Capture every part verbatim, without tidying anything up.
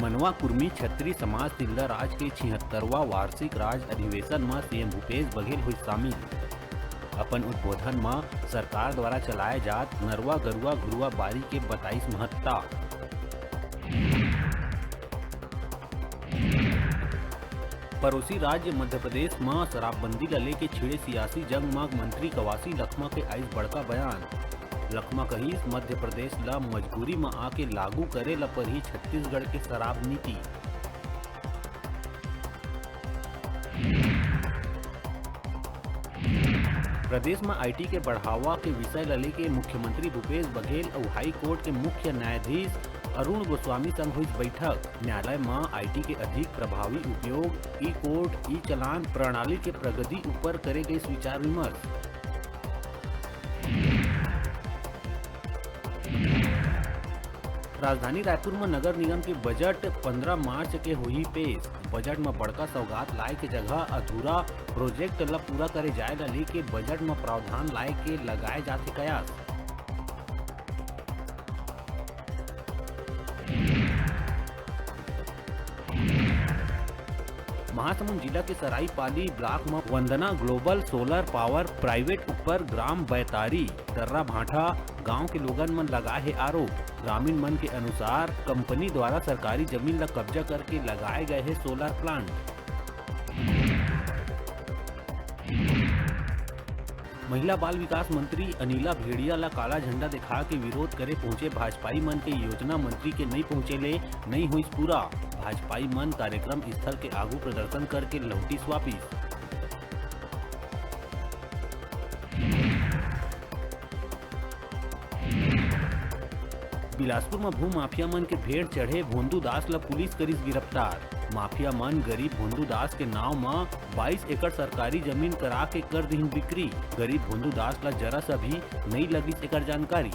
मनवा कुर्मी छत्री समाज तिल्दा राज के छिहत्तरवां वार्षिक राज अधिवेशन म सीएम भूपेश बघेल होइस शामिल। अपन उद्बोधन म सरकार द्वारा चलाए जात नरवा गरुवा घुरुवा बारी के बताइस महत्ता। पड़ोसी राज्य मध्य प्रदेश म शराबबंदी ल लेके छिड़े सियासी जंग म मंत्री कवासी लखमा के आइस बड़का बयान। लखमा कहिस, मध्य प्रदेश ल मजबूरी म आके लागू करे ल परही छत्तीसगढ़ के शराब नीति। प्रदेश म आईटी के बढ़ावा के विषय ल लेके मुख्यमंत्री भूपेश बघेल अउ हाई कोर्ट के मुख्य न्यायाधीश अरुण गोस्वामी संग होइस बैठक। न्यायालय म आईटी के अधिक प्रभावी उपयोग, ई कोर्ट, ई चालान प्रणाली के प्रगति ऊपर करे गइस विचार विमर्श। राजधानी रायपुर म नगर निगम के बजट पंद्रह मार्च के होही पेश। बजट म बड़का सौगात लाए के जगह अधूरा प्रोजेक्ट ल पूरा करे जाए ल लेके बजट म प्रावधान लाए के लगाए जाथे कयास। महासमुंद जिला के सरायपाली ब्लॉक म वंदना ग्लोबल सोलर पावर प्राइवेट ऊपर ग्राम बैतारी दर्रा भांठा गांव के लोगन मन लगाए हे आरोप। ग्रामीण मन के अनुसार, कंपनी द्वारा सरकारी जमीन ल कब्जा करके लगाए गए हे सोलर प्लांट। महिला बाल विकास मंत्री अनिला भेड़िया ल काला झंडा दिखा के विरोध करे पहुंचे भाजपाई मन के योजना मंत्री के नइ पहुंचे ले नइ होइस पूरा। भाजपाई मन कार्यक्रम स्थल के आगू प्रदर्शन करके लौटिस वापिस। बिलासपुर म भूमाफिया मन के भेड़ चढ़े भोंदू दास ल पुलिस करिस गिरफ्तार। माफिया मन गरीब भोंदू दास के नांव म बाईस एकड़ सरकारी जमीन करा के कर दिहिन बिक्री। गरीब भोंदू दास ल जरा सा भी नइ लगिस एकर जानकारी।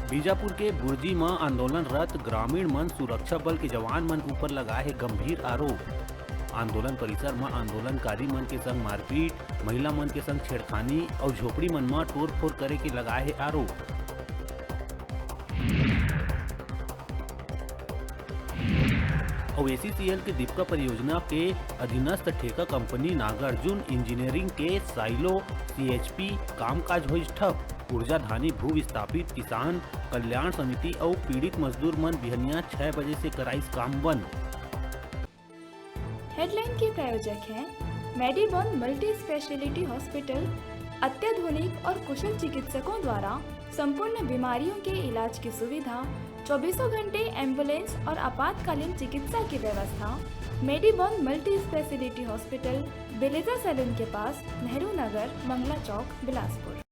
बीजापुर के बुर्जी म आंदोलनरत ग्रामीण मन सुरक्षा बल के जवान मन ऊपर लगाए हे गंभीर आरोप। आंदोलन परिसर म आंदोलनकारी मन के संग मारपीट, महिला मन के संग छेड़खानी अउ झोपड़ी मन म तोड़फोड़ करे के लगाए हे आरोप। अउ एसीसीएल के दीपका परियोजना के अधीनस्थ ठेका कंपनी नागार्जुन इंजीनियरिंग के साइलो सीएचपी कामकाज होइस ठप। ऊर्जाधानी भू विस्थापित किसान कल्याण समिति अउ पीड़ित मजदूर मन बिहनिया छह बजे से कराइस काम बंद। हेडलाइन के प्रायोजक हैं मेडीबॉन मल्टी स्पेशलिटी हॉस्पिटल। अत्याधुनिक और कुशल चिकित्सकों द्वारा संपूर्ण बीमारियों के इलाज की सुविधा, चौबीसों घंटे एम्बुलेंस और आपातकालीन चिकित्सा की व्यवस्था। मेडीबॉन मल्टी स्पेशलिटी हॉस्पिटल, बेलेजा सैलून के पास, नेहरू नगर, मंगला चौक, बिलासपुर।